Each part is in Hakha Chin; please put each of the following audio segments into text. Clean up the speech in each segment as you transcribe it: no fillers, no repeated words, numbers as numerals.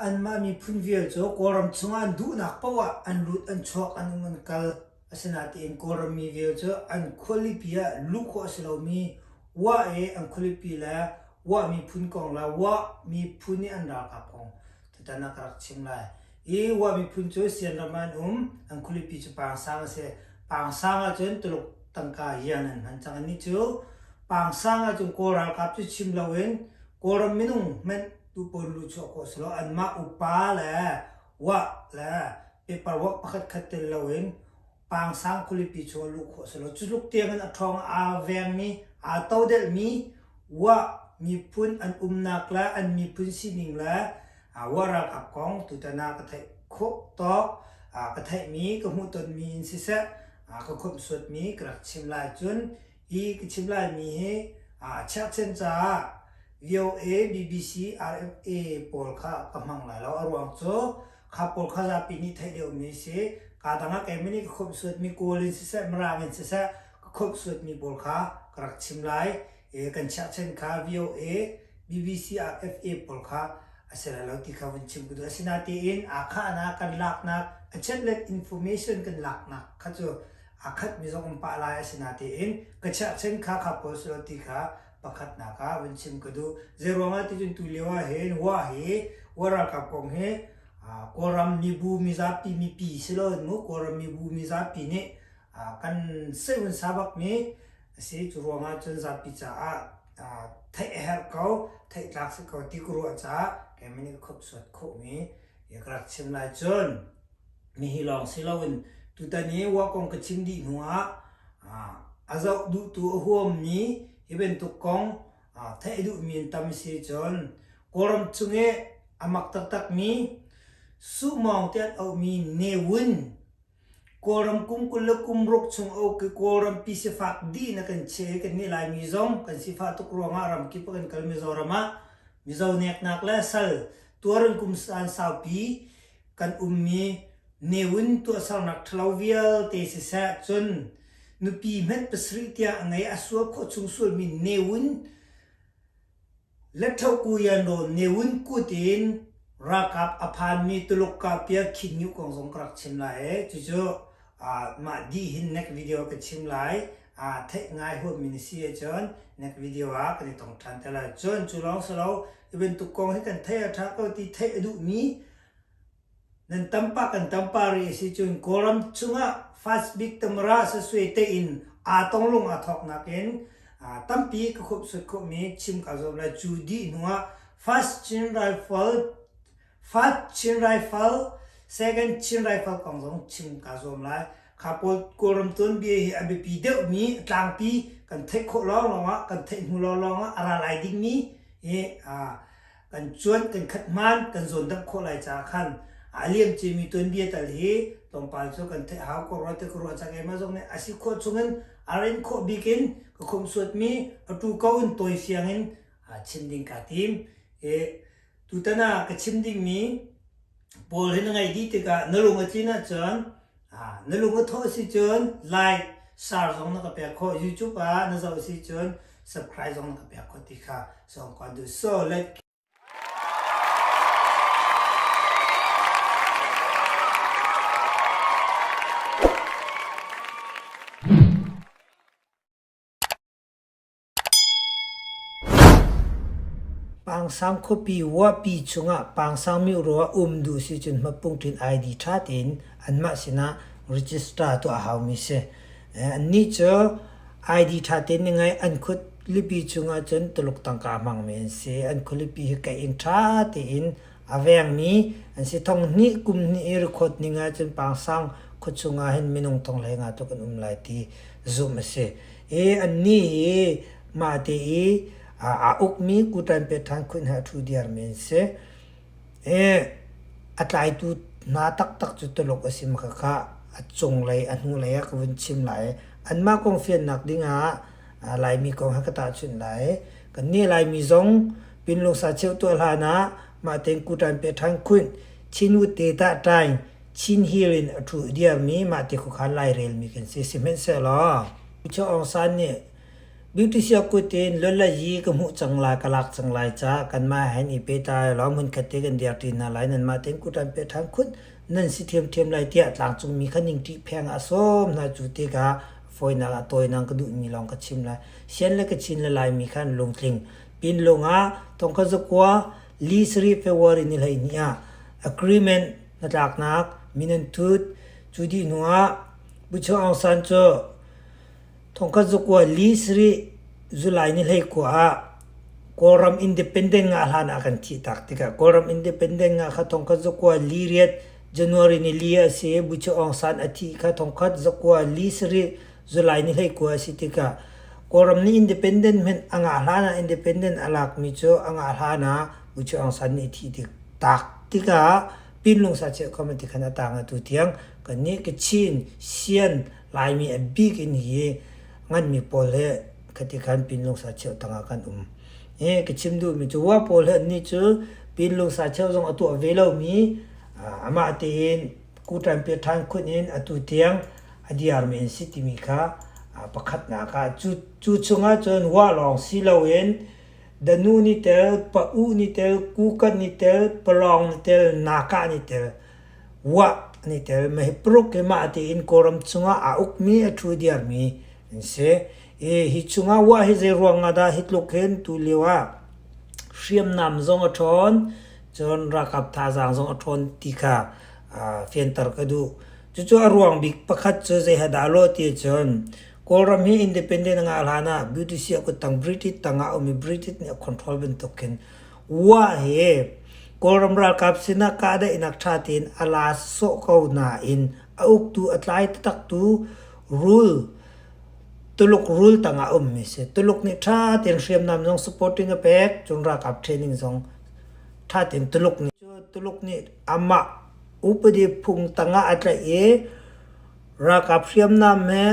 Anmah miphun vial cu Kawlram chungah an duhnak paoh ah an lut an chuak an um an kal. Asinain Kawlram mi vial cu an khualipi ah luh khawh a si lomi Wah i an khualipi le Wah miphun kong le Wah miphun i an ralkap kong tutan ah ka rak chim lai. I Wah miphun cu Sianram ah an um, an khualipi cu Pangsang a si. Pangsang ahcun Tuluk tangka yan an hman cang. Annih cu Pangsang ahcun Kawl ralkap cu chim loin Kawlram minung hmanh tupawn luhchuah khawh si lo anmah upa le wah le paperwork pakhat khat tel loin Pangsang khualipi chung ah luh khawh si lo. Cu tluk tiang in a ṭhawng aa vengmi, aa todelhmi wah miphun an umnak le an miphun sining le wah ralkap kong tutan ah ka theih khawh tawk ka theihmi ka hmuhtonmi in siseh ka khawmhsuatmi ka rak chim lai cun hi ka chim laimi hi cherhchan caah VOA, BBC, RFA pawl kha ka hmang lai lo. A ruang cu kha pawl kha zapi nih theih deuhmi a si. Kaa dang ah keimah nih ka khawmhsuatmi Kawl in siseh, Mirang in siseh ka khawmhsuatmi pawl kha ka rak chim lai. Kan cherhchan kha VOA, BBC, RFA pawl kha a si lai lo ti kha vun chim ka duh. Asinain aa khahnak kan laknak, a chatlet information kan laknak kha cu aa khatmi zong um pah lai asinain ka cherhchan kha kha pawl si lo ti kha pakhatnak ah vun chim ka duh. Zeiruangah ti cun tu lio ah hin wa hi wa ralkap kong hi Kawlram mibu mizapi mipi si lo in mu Kawlram mibu mizapi nih kan seihun sa bakmi a si. Cu ruangah cun zapi caah theih a herh ko, theih tlak si ko ti ka ruah caah keimah nih ka khopsuat khawhmi ka rak chim lai cun Mihi lawng si loin tutan i wa kong ka chim dih hnuah a zoh duhtu a huammi hi bantuk kong theih duhmi an tam si cun Kawlram chung i a mak taktakmi Suhmawng ti an auhmi Ne Win Kawlram kum 20 le kum ruk chung a uk i Kawlrampi sifak dih in a kan chiah i kannih Laimi zong kan sifah tuk ruangah ramkip ah kan kal Mizoram ah Mizo neknak le sal tuar in kum san saupi kan ummi newin tuahsernak ṭhalo vialte siseh cun nupi hmanh pasarih tiang a ngei a sual khawh chung sualmi newin Lethokuyanrawn newin kut in ralkap a phanmi Tuluk kahpia Khin Nyuh kong zong ka rak chim lai i cucu mah dih hin next video ka chim lai theih ngai huammi na si ahcun next video ah kan i tong ṭhan te lai cun cu lawng si lo hi bantuk kong hi kan theih a ṭha ko ti theih a duhmi nan tampa kan tampa rih a si cun Kawlram chungah fast bik tamara sasue te in aa tonglung aa thawknak in tampi ka khupsut khawhmi chim ka zuam lai cu dih hnuah First Chin Rifle First Chin Rifle, Second Chin Rifle kong zong chim kaa zuam lai. Kha pawl Kawlram tuanbia hi a biapi deuhmi a tlangpi kan theih khawh lawnglawng ah kan theih hnu lawnglawng ah a ra lai dingmi hi kan cuan kan khat hmaan kan zawn damh khawh lai caah khan a liam ciami tuanbia tal hi tlawmpal cu kan theih hau ko rua ti ka ruah cang keimah zong nih a si khawh chungin a ren khawh bik in ka khomhsuatmi a tu ko in tawi fiang in chim ding kaa tim. I Tutan ah ka chim dingmi pawl hi na ngaih dih tikah na lung a tlin ahcun na lung a thawh si cun like, share zong na ka pek khawh. YouTube ah na zoh si cun subscribe zong na ka pek khawh ti kha sawm kan duh. So let Pangsang khuapi Wapi chungah Pangsang mioraw ah um duh si cun hmapungṭin ID ṭha tein anmah sinah register tuah a haumi si. Annih cu ID ṭha tein ni ngai an khualipi chungah cun Tuluk tangka a hmangmi an si. An khualipi hi kaih in ṭha tein a vengmi an si. Thong hnih kum hnih i record ning ahcun Pangsang khuachung ah hin minung thong hlei nga tluk an um lai ti zumh a si. I annih hi mahte i aa ukmi kuṭan pethan khun he a ṭhu diarmi an si. I a tlaitu hna taktak cu Tuluk a si makhakha a cunglei a hnulei ah ka vun chim lai. Anmah kong fiannak dingah Laimi kong he ka tahchunh lai. Kannih Laimi zong Pinlungsa cheu tuah hlan ah mah tein kuṭan pethan khun Chinwood te tah ṭaing Chin Hill in a ṭhu diarmi mah ti khuakhan lairelmi kan si. Sihmanhsehlaw Pu Aung San nih Beauty kut in lolayi ka hmuh cang lai, ka lak cang lai caah kanmah he i pe ta law hmunkhat te kan dir ṭi hna lai. Nanmah tein kuṭan pe ṭhan khun nan si ṭhiamṭhiam lai tiah tlangcungmi kha ningṭi pheng ah a sawm hna. Cu tikah fawinak ah tawinak ka duhmi lawng ka chim lai. Sian le Kachin le Laimi kha an lungtling. Pinlung ah thongkhat zakua li sarih February ni 12 ah agreement hnatlaknak min an thut. Cu dih hnu ah Bucho Aung San cu thongkhat zakua li sarih July ni 19 ah Kawlram independent ngah hlan ah kan thih tak tikah Kawlram independent ngah kha thongkhat zakua li riat January ni li a si i Bucho Aung San a thih kha thongkhat zakua li sarih July ni 19 a si tikah Kawlram nih independent hmanh a ngah hlan ah independent a lakmi cu a ngah hlan ah Bucho Aung San nih a thih tik tak tikah Pinlung sacheh committee khan a tang atu tiang kannih Kachin, Sian, Laimi a bik in hi nganmi pawl he khati khan Pinlung sacheu tangah kan um. Hi ka chim duhmi cu wa pawl he annih cu Pinlung sacheu zong a tuah ve lomi amah tein kuṭan pe ṭhan khun in atu tiang a diarmi an si timi kha pakhatnak ah cu cu chungah cun wa lawng si loin Danu ni tel, pa-u ni tel, kukan ni tel, palawng ni tel, naka ni tel, wah ni tel. Mah hi paruk hi mah tiin Kawlram chungah aa ukmi, a ṭhu diarmi an si. I hi chungah wah hi zei ruang ah dah hi tluk hin tu lio ah hriamnam zong a ṭhawn, cun ralkap thazaang zong a ṭhawn ti kha fianter ka duh. Cucu a ruang bik pakhat cu zei ha dah lawh ti cun Kawlram hi independent a ngah hlan ah British a kuttang British tangah a um i British nih a control bantuk khin Wa hi Kawlram ralkap sinah kahdaihnak ṭha tein a la sawh ko nain a uktu a tlai taktaktu rule Tuluk rule tangah a ummi si. Tuluk nih ṭha tein hriamnam zong supporting a pek, cun ralkap training zong ṭha tein Tuluk nih Tuluk nih amah upadi phung tangah a tlaih i ralkap hriamnam he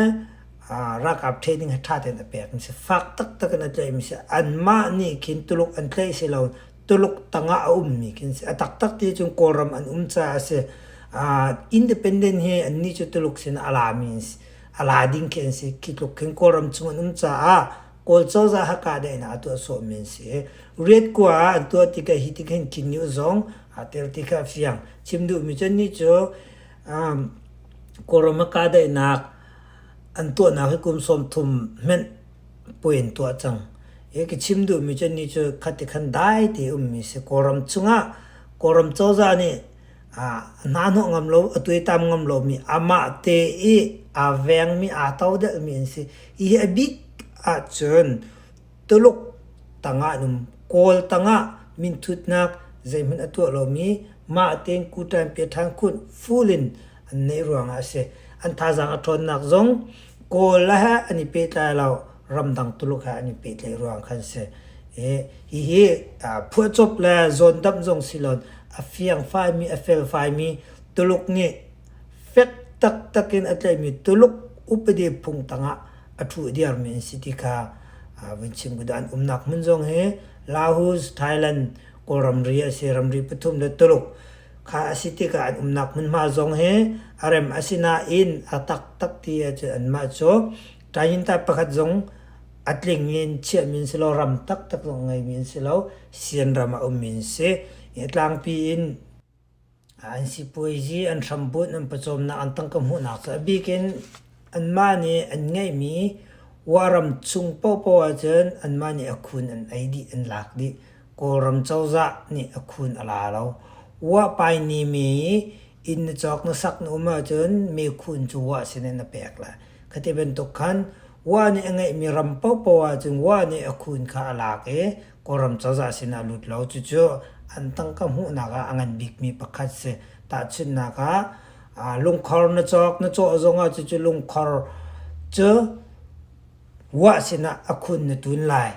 ralkap training he ṭha tein a pek mi si. Fak taktak in a tlaih mi si. Anmah nih khin Tuluk an tlaih si lo. Tuluk tangah a ummi khin si. A taktak ti cun Kawlram an um caah a si. Independent hi annih cu Tuluk sin a lami an si. A la ding khi an si. Khi tluk khin Kawlram chung an um caah Kawl cozah ha kahdaihnak a tuah sawhmi an si. Riat kua ah an tuah tikah hi tik hin Khin Nyuh zong aa tel ti kha a fiang. Chim duhmi cu annih cu Kawlram ah kahdaihnak an tuahnak hi kum 30 hmenh puai an tuah cang. Hi ka chim duhmi cu annih cu khati khan dai te ummi si. Kawlram chungah Kawlram cozah nih hna hnawh ngam lo, a tuaitam ngam lomi, amah te i aa vengmi, aa todelhmi an si. Hihi a bik ahcun Tuluk tangah an um. Kawl tangah minthutnak zeihmanh a tuah lomi mah tein kuṭan piaṭhan khunh full in an neih ruangah a si. An thazaang a ṭhawnnak zong Kawl he an i pehtlai lo, ramdang Tuluk he an i pehtlaih ruang khan si. Hihi phuahcop le zawndamh zong si lo, a fiangfaimi, a felfaimi Tuluk nih fek taktak in a tlaihmi Tuluk upadi phung tangah a ṭhu diarmi an si ti kha vun chim ka duh. An umnak hmun zong hi Laos, Thailand, Kawlram ri a si, ramri pathum le Tuluk kha a si tikah an umnak hmunhma zong hi a rem a si nain a taktak ti ahcun anmah cu Tayinta pakhat zong a tling in chiahmi an si lo, ram taktak zong ngeimi an si lo, Sian ram ah ummi an si. Tlangpi in An sipuaizi, an hrambunh, an pawcawmnak, an tangka hmuhnak cu a bik in anmah nih an ngeihmi Waram chung paohpaoh ahcun anmah nih a khun an ei dih, an lak dih. Kawlram cozah nih a khun a la lo. Wah pai ni mi inn na cawk na sak na um ahcun mi khun cu wah sin in na pek lai. Khati bantuk khan wah nih a ngeihmi ram paohpaoh ahcun wah nih a khun kha a lak i Kawlram cozah sinah lut lo. Cucu an tangka hmuhnak ah a ngan bikmi pakhat si. Tahchunhnak ah lungkhor na cawk na cawh zongah cucu lungkhor cu wah sinah a khun na tun lai.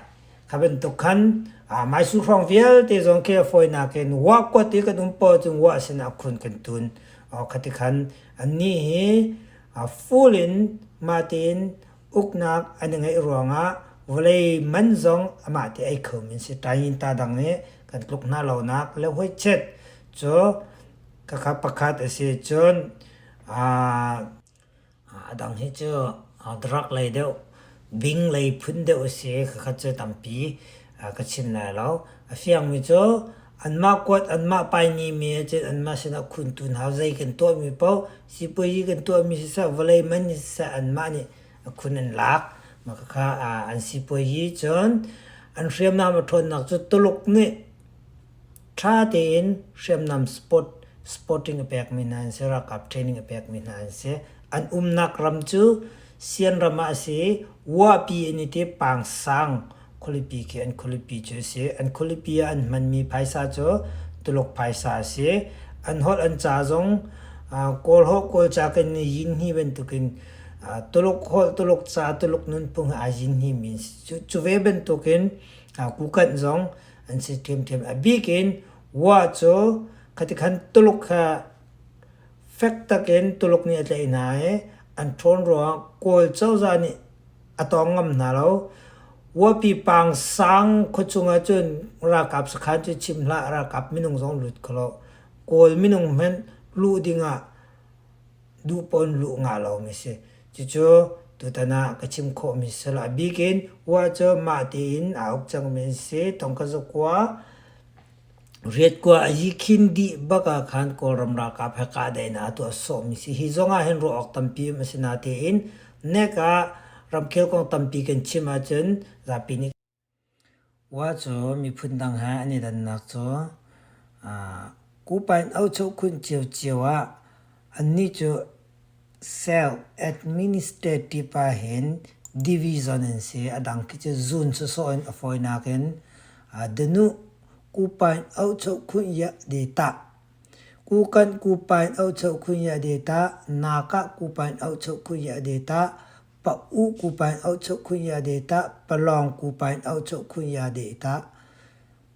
Kha bantuk khan Maisu hrawng vialte zong khi a fawinak in wah kuat i kan um paoh cun wah sinah a khun kan tun. Khati khan annih hi full in mah tein uknak an i ngeih ruangah vawlei man zong amah te ei kho min si. Tayin ta dang nih kan tluk hna lonak le hoichet cu khakha pakhat a si. Cun a dang hi cu drug lei deuh. Bing lei phun deuh a si. Khakhat cu tampi ka chim lai lo. A fiangmi cu anmah kuat anmah paini mi ahcun anmah sinah khuntun hau zei kan tuahmi paoh sipuazi kan tuahmi siseh vawlei man in siseh anmah nih a khun an lak. Mah khakha an sipuazi cun an hriamnam a ṭhawnnak cu Tuluk nih Ṭha tein hriamnam sport sporting a pekmi hna an si, ralkap training a pekmi hna an si. An umnak ram cu Sian ram ah a si i Wapi an i ti Pangsang khualipi khi an khualipi cu a si. An khualipi ah an hmanmi phaisa cu Tuluk phaisa a si. An holh an ca zong Kawl holh Kawlca kan i yinhni bantukin Tuluk holh Tuluk ca Tuluk nunphung he aa yinhnimi an si. Cu ve bantukin Kukanh zong an si ṭhiamṭhiam. A bik in Wa cu khatikhan Tuluk kha fek takin Tuluk nih a tlaih hna i an ṭhawn ruangah Kawl cozah nih a tawng ngam hna lo. Wapi Pangsang khuachung ahcun ralkap sakhan cu chim hlah, ralkap minung zong lut kho lo. Kawl minung hmanh luh dingah duh pawn luh ngah lomi si. Cucu tutan ah ka chim khawhmi si lo. A bik in Wa cu mah tein aa uk cangmi an si. Tongka zakua riatkua a yikhin dih bak ah khan Kawlram ralkap he kahdaihnak a tuah sawhmi si. Hi zong ah hin ruah awk tampi um a si natein nek ah ramkhel kong tampi kan chim ahcun zapi nih Wa cu miphun dang he an i dannak cu Kupa in auchohkhunh ciocio ah annih cu self-administrative ahhin division an si. A dang khi cu zun sawsawh in a fawinak in Danuh Kupa in auchohkhunh iah de tah. Kukanh Kupa in auchohkhunh iah de tah. Nakah Kupa in auchohkhunh iah de tah. Pa-u kupa in auh khun ya de ta, Palawng kupa in auh khun ya de ta,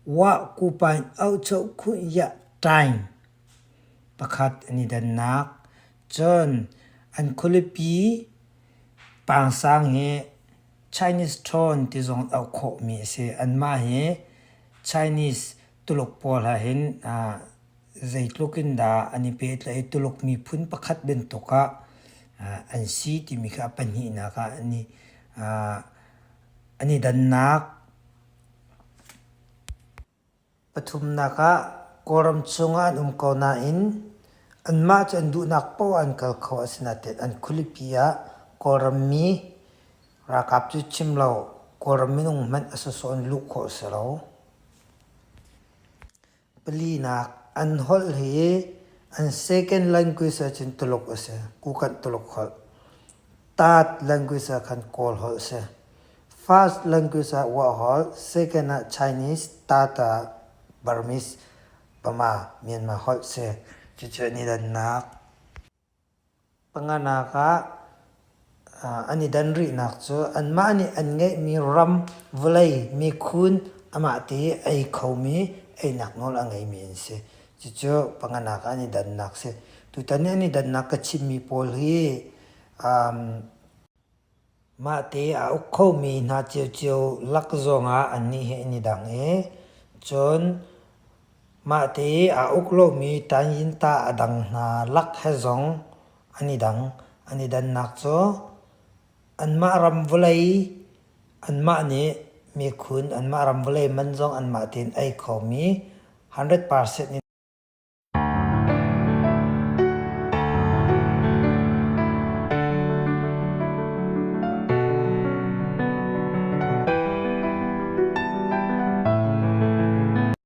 Wah kupa in auh khun ya ṭaing pakhat an i dannak. Cun an khualipi Pangsang hi Chinese Town ti zong auh khawhmi a si. Anmah hi Chinese Tuluk pawl ah hin zeitluk in dah an i pehtlaih i Tuluk miphun pakhat bantuk ah an si timi kha a pahnihnak ah an i, an i dannak. Pathumnak ah Kawlram chungah an um ko nain anmah cu an duhnak paoh ah an kal kho asinain an khualipi ah Kawlram mi ralkap cu chim lo Kawlram minung hmanh a sawsawh in luh khawh a si lo. Palinak, an holh hi an second language ahcun Tuluk a si. Kukanh Tuluk holh. Third language ah khan Kawl holh a si. First language ah Wa holh, second ah Chinese, third ah Burmese, Bama, Myanmar holh si. Cucu an i dannak. Panganak ah an i dan rihnak cu anmah nih an ngeihmi ram, vawlei, mikhun amah te i ei khomi einak nawl a ngeimi an si. Cucu panganak ah an i dannak si. Tutan i an i dannak ka chimmi pawl hi um, Mahte aa uk khomi hna ciocio lak zongah annih he an i dang i cun mahte aa uk lomi tanyinta a dang hna lak he zong an i dang. An i dannak cu anmah ram vawlei anmah nih mikhun anmah ram vawlei man zong anmah tein ei khomi 100% in.